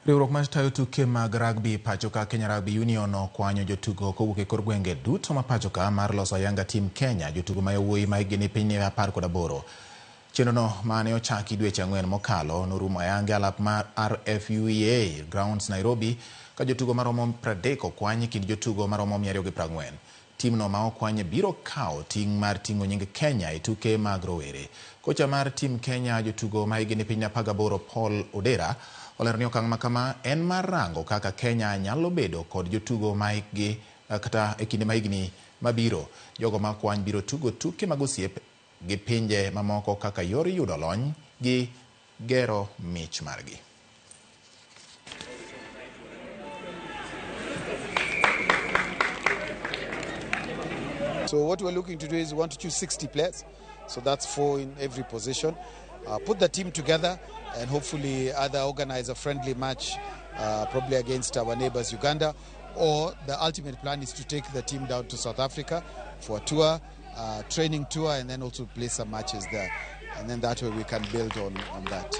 Riwruok mar tayo tuke mag rugby pacho ka Kenya Rugby Union okwanyo jotugo kowuok e kor gwenge duto ma pacho ka mar loso ayanga team Kenya jotugo ma yawuoyi ma hikgi ni piny ni 18. Chenro no mane ochaki dweche 4 mokalo norumo ayanga e alap mar RFUEA Grounds Nairobi ka jotugo maromo 30 okwany e kind jotugo maromo 240. Timno ma okwany biro kawo ting' mar ting'o nying Kenya e tuke mag rowere. Kocha mar team Kenya jotugo ma hikgi ni piny 18 Paul Odera olero ni okang' makama en mar rango kaka Kenya nyalo bedo kod jotugo ma hikgi kata e kinde ma higni mabiro. Jogo ma okwany biro tugo tuke mag osiep gi pinje mamoko kaka yor yudo lony gi gero mich margi. So what we're looking to do is we want to choose 60 players, so that's 4 in every position. Put the team together and hopefully either organize a friendly match, probably against our neighbors Uganda, or the ultimate plan is to take the team down to South Africa for a tour, training tour, and then also play some matches there. And then that way we can build on that.